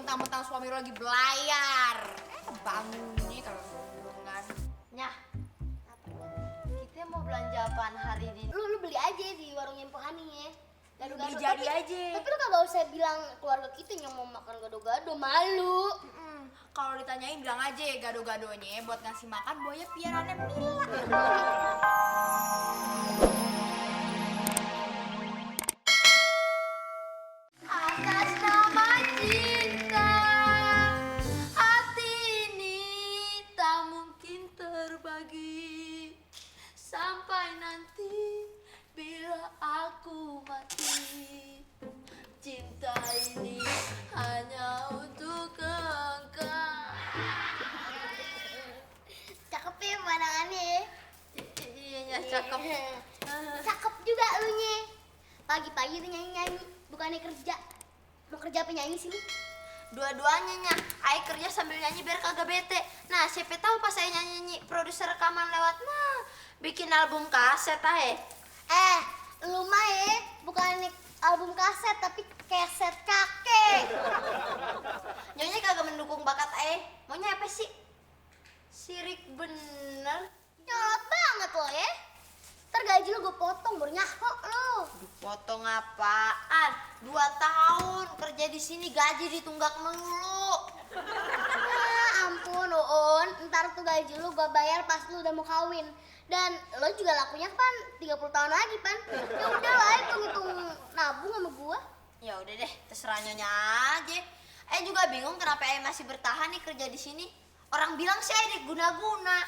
mentang-mentang suami lo lagi belayar. Bangun nih kalau hubungan. Nyah, kita mau belanja apaan hari ini? Lu beli aja di warungnya Mpok Hani ya. Beli jadi aja. Tapi lu kagak usah bilang keluarga kita yang mau makan gado-gado, malu. Kalau ditanyain bilang aja gado-gadonya buat ngasih makan buaya piarannya Mila. Atas nama cinta, hati ini tak mungkin terbagi sampai nanti bila aku mati. Cinta ini hanya untuk engkau. Cakep ya pandangannya. Iya, Nyah, cakep. Cakep juga lu nye. Pagi-pagi tuh nyanyi-nyanyi, bukannya kerja. Mau kerja penyanyi sini? Dua-duanya, Nyah. Ayo kerja sambil nyanyi biar kagak bete. Nah, siapa tahu pas saya nyanyi produser rekaman lewat, nah, bikin album kaset aja. Lu mah ya, bukan album kaset tapi keset kakek. Nyonya kagak mendukung bakat maunya apa sih? Sirik bener. Nyolot banget lo ya. Ntar gaji lu gue potong, baru nyahok lu. Potong apaan? 2 tahun kerja di sini gaji ditunggak melulu. Ampun Uun, ntar tuh gaji lu gue bayar pas lu udah mau kawin. Dan lo juga lakunya Pan 30 tahun lagi Pan. Ya udah lah, hitung-hitung nabung sama gua. Ya udah deh, terserah Nyonya aja. Juga bingung kenapa masih bertahan nih kerja di sini. Orang bilang sih diguna-guna.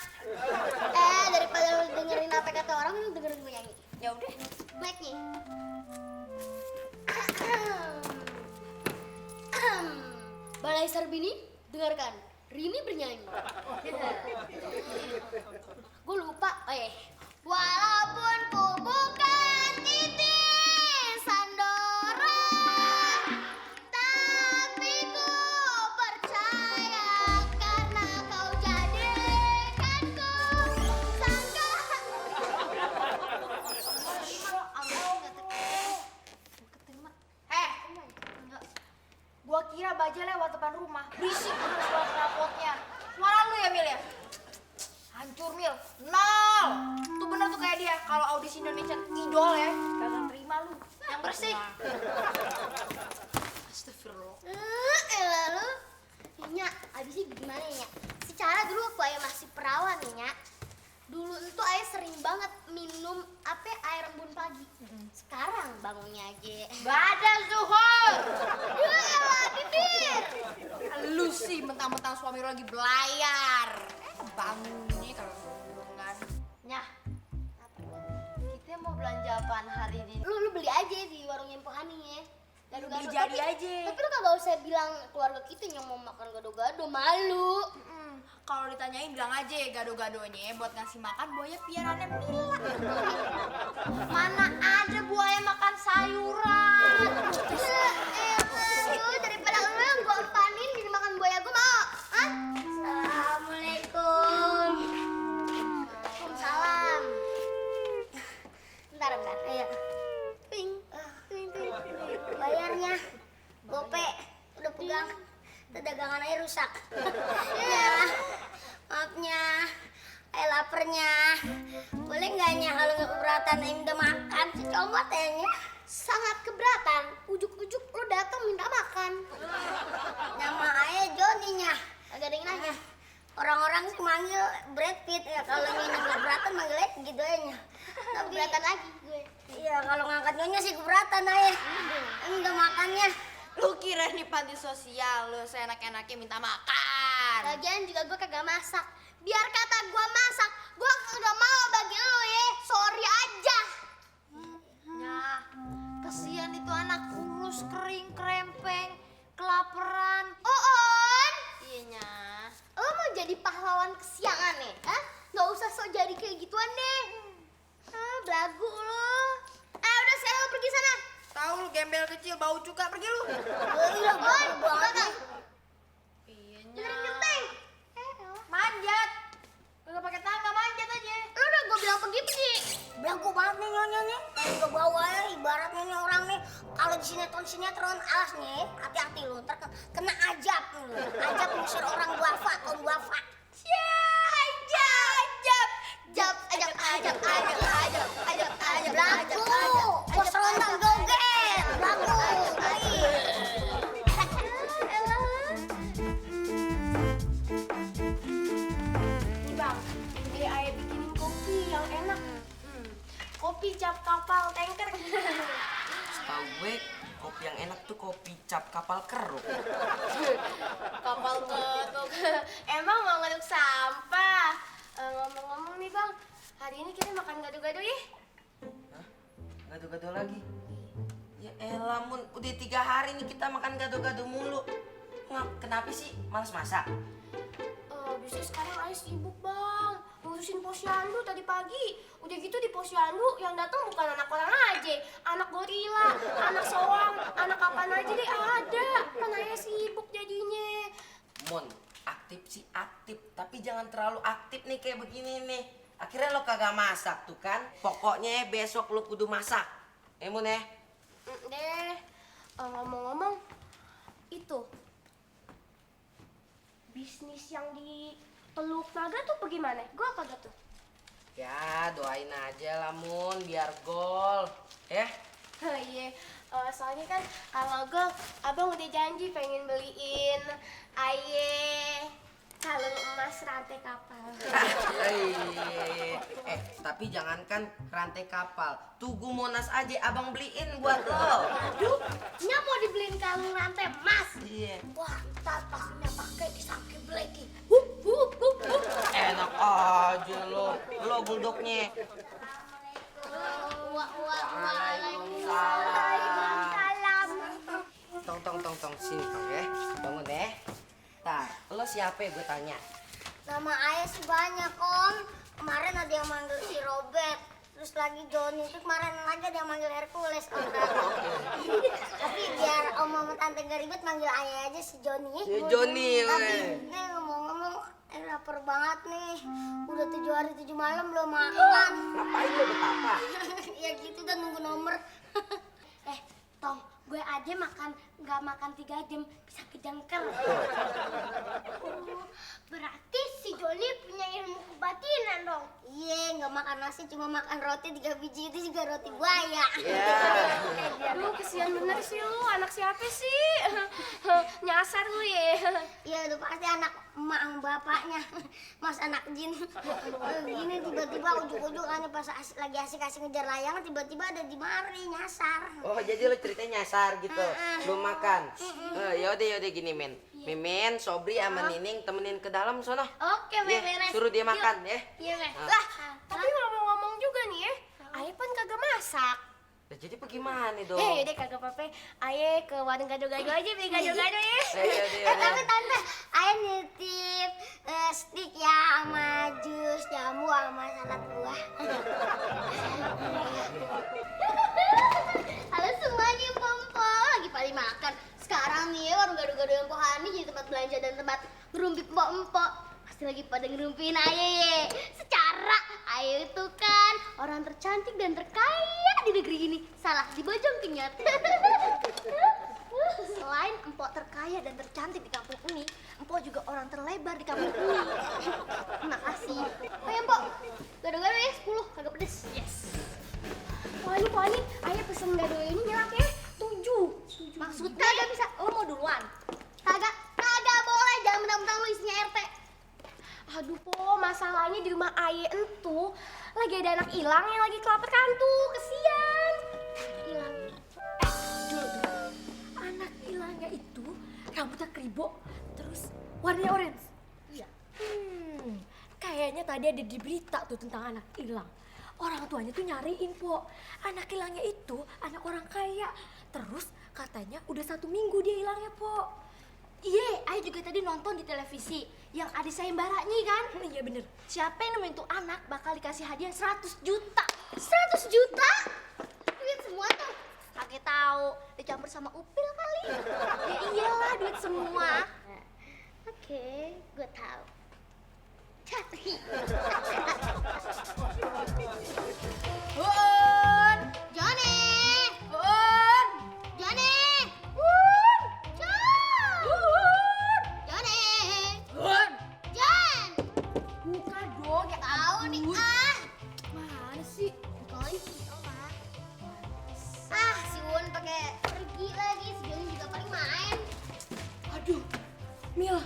Daripada lu dengerin apa kata orang, lu dengerin gue nyanyi. Ya udah. Mic nih. Balai Sarbini, dengarkan. Rini bernyanyi. Gue lupa. Walaupun ku bukan Titi Sandoro, tapi ku percaya karena kau jadikanku sangga. Gua kira baja lewat depan rumah. Berisik bener suara knalpotnya. Suara lu ya, Mil ya? Hancur, Mil. 0. Tuh bener tuh kayak dia. Kalau audisi Indonesian Idol ya, kagak terima lu. Yang bersih. Astagfirullah. Elah lu. Nya, abisnya gimana ya? Secara dulu waktu Ayah masih perawan nih, Nya. Dulu itu Ayah sering banget minum air embun pagi. Sekarang bangunnya aja. Badan zuhur. Ya elah, bibir. Lu sih mentang-mentang suami lo lagi belayar. Bangun nih kalau hubungan. Nyah, kita mau belanja apaan hari ini? Lu beli aja di warungnya Mpok Hani ya. Beli jadi aja. Tapi lu kagak usah bilang keluarga kita yang mau makan gado-gado, malu. Kalau ditanyain bilang aja gado-gadonya buat ngasih makan buaya piarannya Mila. Mana ada buaya makan sayuran? Ya elah, lu daripada lu yang gua empanin jadi makan buaya gua mau. Hah? Assalamualaikum. Waalaikumsalam. Bentar. Ayo. Ping. Bayarnya. Gope. Udah pegang. Dagangan aja rusak. Ya. Maafnya. Lapernya. Boleh nggak Nya kalau nggak keberatan udah makan si comot ya? Sangat keberatan. Ujuk-ujuk lu datang minta makan. Nama ayah Joni, Nyah. Agak ada yang nanya. Orang-orang sih manggil Brad Pitt ya. Kalau Nyonya keberatan manggilnya gitu aja. Tapi keberatan lagi gue. Iya, kalau ngangkat Nyonya sih keberatan ayah. Udah makannya. Lu kira nih panti sosial lu seenak-enaknya minta makan. Lagian juga gue kagak masak. Biar kata gue masak, gue kagak mau bagi lu ya. Sorry aja. Nyah, kesian itu anak kurus, kering, krempeng, kelaparan. On, Iya, Nyah. lo mau jadi pahlawan kesiangan nih? Hah? Gak usah sok jadi kayak gituan deh. Belagu lo. Udah sekarang lo pergi sana. Tahu lu gembel kecil bau cuka, pergi lu. Iya, On, belakang. Iya, Benerin genteng. Manjat. Kagak pakai tangga, manjat aja. Lu udah gue bilang pergi. Belagu banget nih Nyonya nih. Kayak ke bawah ya, ibaratnya nih orang nih kalau di sinetron alas nih, hati-hati lu, ntar kena ajab lu. Ajab ngusir orang duafa, kaum duafa. Ajab. Belaku, pos rondang joget, belaku. Nih bang, udah ayah bikinin kopi yang enak. Kopi cap kapal tanker. Setahu gue kopi yang enak tuh kopi cap kapal keruk. Kapal keruk. Emang mau ngaduk sampah? Ngomong-ngomong nih bang, hari ini kita makan gado-gado ya? Hah? Gado-gado lagi? Ya elah Mun, udah 3 hari nih kita makan gado-gado mulu. Kenapa sih? Malas masak? Biasanya sekarang ayah sibuk bang, ngurusin posyandu tadi pagi. Udah gitu di posyandu yang datang bukan anak orang aja, anak gorila, anak soang, anak kapan aja deh ada. Kan ayah sibuk jadinya. Mun, aktif sih aktif, tapi jangan terlalu aktif nih kayak begini nih. Akhirnya lo kagak masak tuh kan. Pokoknya besok lo kudu masak. Mun ya. Deh, ngomong-ngomong, itu bisnis yang di Teluk Naga tuh bagaimana? Gue kagak tuh. Ya doain aja lah Mun, biar gol. Ya. Oh iya, soalnya kan kalau gue, abang udah janji pengen beliin aye kalung emas rantai kapal. Tapi jangankan rantai kapal, Tugu Monas aja abang beliin buat lo. Aduh, nya mau dibeliin kalung rantai emas. Iya. Wah, ntar pastinya pakai disangki bleki. Enak aja lo bulldognya. Waalaikumsalam. Tong sini tong ya, bangun ya. Tar, lo siapa ya gue tanya? Nama ayah sih banyak om. Kemarin ada yang manggil si Robert. Terus lagi Johnny, itu kemarin lagi ada yang manggil Hercules om. Tapi biar om sama tante gak ribet manggil ayah aja si Johnny. Si Johnny, Tapi nih ngomong-ngomong, lapar banget nih. Udah 7 hari 7 malam belum makan. Ngapain lo betapa? Ya gitu dan nunggu nomor. Tong, gue aja nggak makan 3 jam bisa kejengkel. Berarti si Joni punya ilmu kebatinan dong. Iya, nggak makan nasi cuma makan roti 3 biji itu juga roti buaya. Aduh, kesian bener sih lu, anak siapa sih? Nyasar lu ya. Iya, udah pasti anak emak sama bapaknya. Mas anak jin. Gini tiba-tiba ujuk-ujuk kan pas lagi asik-asik ngejar layangan tiba-tiba ada di mari nyasar. Oh jadi lo ceritanya nyasar gitu, belum makan. Yaudah gini men. Mimin, Sobri sama Nining temenin ke dalam sono. Oke, Ya, beres. suruh dia makan ya. Iya, Meh. Lah, tapi ngomong-ngomong juga nih ya, ayah kan kagak masak. Nah, jadi bagaimana dong? Yaudah kagak apa-apa, ayah ke warung gado-gado aja beli gado-gado ya. Tapi tante, ayah nitip stick ya sama jus jamu sama salad buah. Halo semuanya, Pompo lagi pada makan. Sekarang nih warung gado-gado yang Pohani jadi tempat belanja dan tempat ngerumpi empok-empok. Pasti lagi pada ngerumpin ayah ye. Secara ayah itu kan orang tercantik dan terkaya di negeri ini. Salah, di Bojong Kinyat. Selain empok terkaya dan tercantik di kampung ini, empok juga orang terlebar di kampung ini. Terima kasih. Oh ya, empok, gado-gado ya 10, kagak pedes. Yes. Pohani, ayah pesen gado ini nyelak ya, 7. Maksudnya kagak bisa, lo mau duluan? Kagak boleh, jangan mentang-mentang lo isinya RT. Aduh po, masalahnya di rumah ayah entu lagi ada anak hilang yang lagi kelapet kantu, kesian. Hilang. Dulu. Anak hilangnya itu rambutnya keribo, terus warnanya orange. Iya. Kayaknya tadi ada di berita tuh tentang anak hilang. Orang tuanya tuh nyariin, Po. Anak hilangnya itu anak orang kaya. Terus katanya udah 1 minggu dia hilangnya, Po. Iya, ayah juga tadi nonton di televisi yang adik saya Baraknyi kan? Iya bener. Siapa yang nemuin tuh anak bakal dikasih hadiah 100 juta. 100 juta? Duit semua tuh. Kakek tahu, dicampur sama upil kali. Ya iyalah, duit semua. Oke, gue tahu. Bun! Johnny! Bun! Johnny! Mami ah. Mana sih? Koi sih, Oma. Ah, si Won pakai pergi lagi, si Joni juga paling main. Aduh, Mil,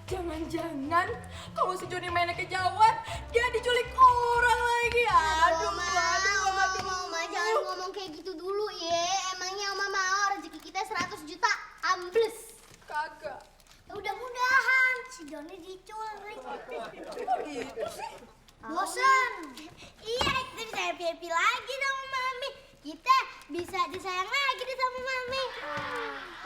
jangan-jangan kalau si Joni mainnya kejauhan, dia diculik orang lagi. Aduh, Oma, jangan ngomong kayak gitu dulu ya. Emangnya Oma mau rezeki kita 100 juta ambles? Kagak. Mudah-mudahan si Joni diculik. Kok gitu sih? Bosan. Iya, kita bisa happy-happy lagi sama Mami. Kita bisa disayang lagi deh sama Mami.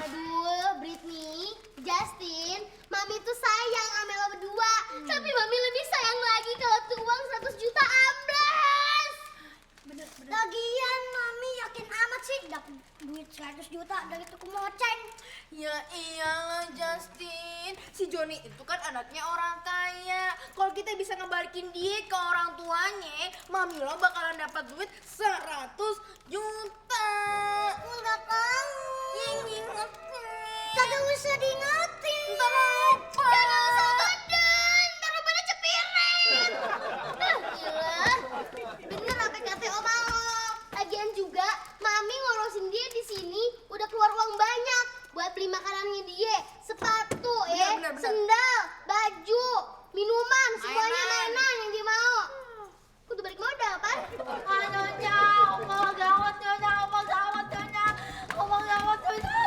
Aduh, Britney, Justin, Mami tuh sayang sama lo berdua. Tapi Mami lebih sayang lagi kalau tuh uang 100 juta ambles. Bener. Lagian Mami yakin amat sih dapat duit 100 juta dari tukang moceng. Ya iyalah Justin, si Joni itu kan anaknya orang kaya. Kalau kita bisa ngebalikin dia ke orang tuanya, Mami lo bakalan dapat duit 100 juta. Enggak tahu. Ingat Kagak usah diingetin. Ntar lupa. Jangan usah badan, ntar lu pada cepirit. Gila, bener apa kata Oma lo. Lagian juga, Mami ngorosin dia di sini udah keluar uang banyak buat beli makanannya dia, sepatu, Bener. sendal, baju, minuman, semuanya Mainan. mainan yang dia mau. Kudu balik modal, Pan. Nyonya, Oma gawat Nyonya, Oma gawat Nyonya, Oma gawat Nyonya.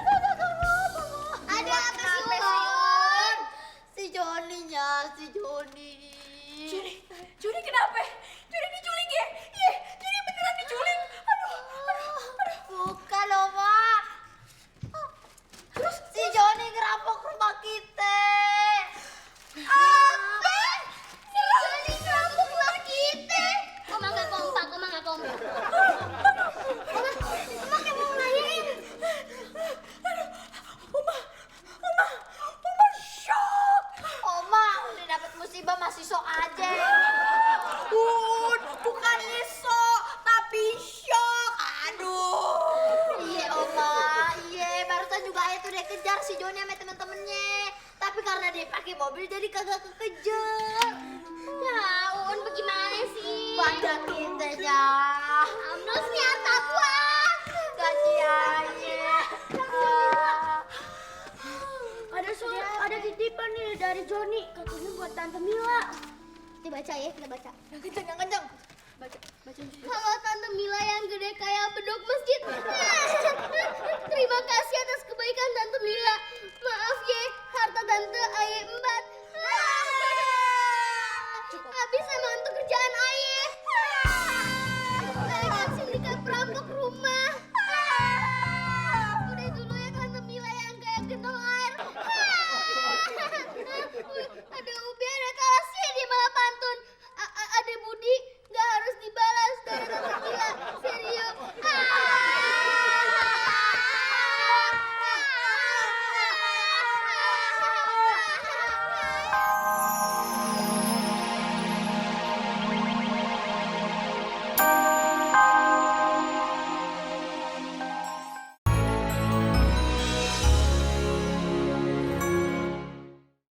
Ada apa sih, Won? Si Joninya, si Joni. Joni kenapa? Joni diculik ya? Iya, Joni beneran diculik. Aduh. Bukan Oma. Terus si Joni ngerampok rumah kita. Apa? Si Joni ngerampok rumah kita? Oma nggak kompak. Oma kayak mau ngelayain. Oma shock. Oma udah dapet musibah masih sok aja. Bukan iso, tapi shock. Aduh. Iya Oma, iya barusan juga itu dia kejar si Joni sama temen-temennya. Tapi karena dia pakai mobil jadi kagak kekejar. Ya, Un bagaimana sih? Banyak kitanya. Ambles nih harta gua. Kasihannya. Ada titipan nih dari Joni, katanya buat Tante Mila. Kita baca ya, kita baca. Yang kencang. Baca. Halo Tante Mila yang gede kayak bedok masjid. Terima kasih atas kebaikan Tante Mila. Maaf ya, harta Tante ayah embat.